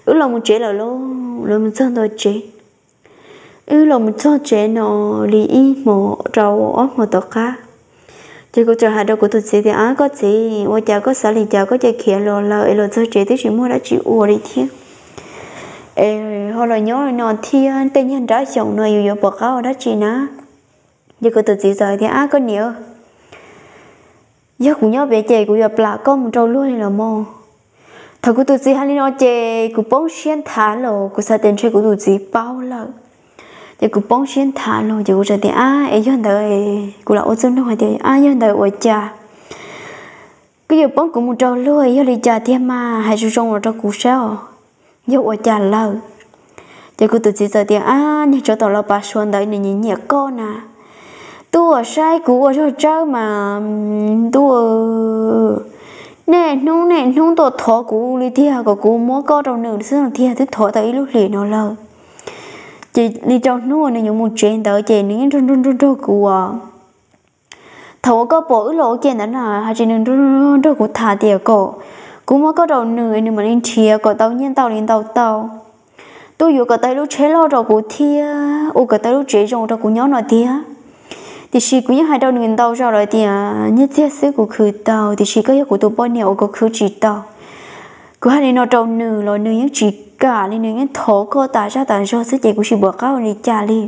wb los mus tsev lawm lauj. Los mus txog ntua tsev, wb los mus txog tsev no li ib hmo rau ob hmo tom qab, ces kuv txawm hais rau kuv tus txiv tias, Ab, koj txiv, ua cas koj xav li cas koj cia khiav los lawm es los txog tsev twb tsis muaj dab tsi ua li thiab, es ho los nyob li no thiab tej nyuag nrab xyoos no yus yuav pom qab ua dab tsi na? Ces kuv tus txiv txawm tias, Ab, koj niam, yog kuv nyob pem ces kuv yuav plam koj mus rau luag li los mas. Thaum kuv tus txiv hais li no ces kuv poob siab nthav los kuv xav tias ntshe kuv tus txiv paub lawm. Ces kuv poob siab nthav los ces kuv txawm tias, Ab, es yog ntawd, kuv lam ua txuj noog hais tias, Ab, yog ntawd ua cas koj yuav poob kuv mus rau luag, yog li cas tiag mas hais zoo zoo los rau kuv saib os, yog ua cas lawm? Ces kuv tus txiv txawm tias, Ab, niag tsov tom los pav suav ntawd nws nyiam nyiam koj na, tuaj saib kuv ua zog tsawb mas, tuaj, niaj hnub niaj hnub tuaj thov kuv li tiag kom kuv muab koj rau nws xwb no tiag, twb thov tau ib lub hlis no lawm. Ces li rau hnub uas nws yuav mus tsev ntawd ces nws yeej nrog nrog nrog nrog kuv os. Thaum uas koj pom wb los ua ke ntawd na, hais tias nws nrog nrog kuv tham tias kom kuv muab koj rau nws, nws mam li nrhiav kom tau nyiaj ntau li ntau tau, tuaj yuav kom tau ib lub tsheb loj rau kuv thiab ua kom tau ib lub tsev zoo rau kuv nyob no tiag. Tiam sis kuv yeej hais rau nws ntau zaus lawm tias nyiaj txiag xwb kuv khwv tau, tiam sis koj yog kuv tus poj niam uas kuv khwv tsis tau. Kuv hais li no rau nws los nws yeej tsis kam li, nws yeej thov koj tas zaj tas zog xwb ces kuv tsis pom qab ua li cas li.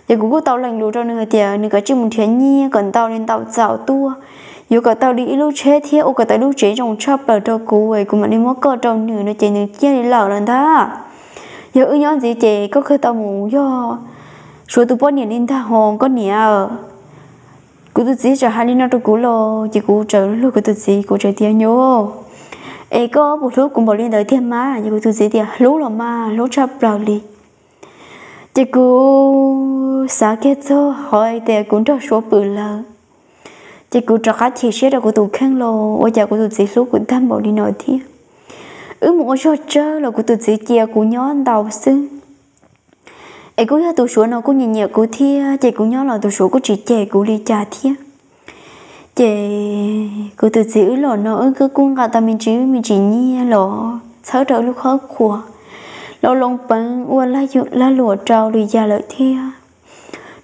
Ces kuv kuj tau lees lus rau nws hais tias nws kav tsij mus nrhiav nyiaj kom ntau li ntau txaus tuaj, yuav kom tau li ib lub tsheb thiab ua kom tau ib lub tsev zoo tshaj plaws rau kuv es kuv mam li muab koj rau nws no ces nws cia li lawm lawm ntag. Yog wb nyob ntxiv ces koj kawg tau mus yog Suav tus poj niam li ntag ho koj niam. Kuv tus txiv txawm hais li no rau kuv los ces kuv txawm luag kuv tus txiv, kuv txawm tias, Nyuam, es koj puas hlub kuv npaum li ntawd tiag mas? Ces kuv tus txiv tias, Hlub los mas, hlub tshaj plaws li. Ces kuv xav kiag txog hais tias kuv nrog Suav pw lawm, ces kuv rov qab chim siab rau kuv tus kheej los ua cas kuv tus txiv hlub kuv tag npaum li no thiab. Wb mus ua zog tsawb los kuv tus txiv cia kuv nyob ntau xwb. Es kuj yog tus Suav no kuj nyiam nyiam kuv thiab, ces kuv nyob los tus Suav kuj tsis cem kuv li cas thiab. Ces kuv tus txiv wb los no wb kuj nqa tau me ntsis me ntsis nyiaj los txhawb rau wb lub khab khuas, los loo peev ua lag luam rau li yam lawm thiab.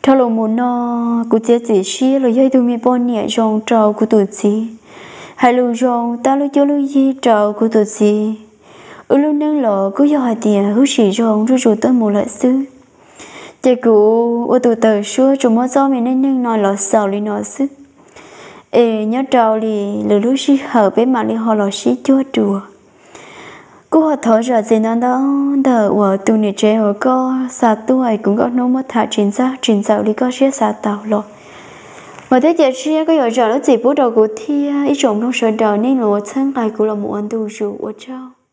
Dhau los mus no, kuv txiav txim siab los yog ib tug me poj niam zoo rau kuv tus txiv, hais lus zoo tab lub cuab lub yig rau kuv tus txiv. Wb lub neej los kuj yog hais tias huv si zoo zuj zus tuaj mus lawm xwb. Ces kuv ua tus tawm suab tsuas muab txoj me neej neeg no los xaus li no xwb. Es nyob rau li lwm lub sij hawm peb mam li ho los sib cuag dua. Kuj ho thov zam txim ntau ntau ntawm uas tus niam tsev uas koj xa tuaj es kuv nkauj hnub muab tham tsis txawj tsis ntxaws li koj siab xav tau los. Vam thiab cia siab koj yuav zam lub txim pub rau kuv thiab ib tsoom mloog sawv daws nej los txhawb nqa kuv los mus ua ntu zus, ua tsaug.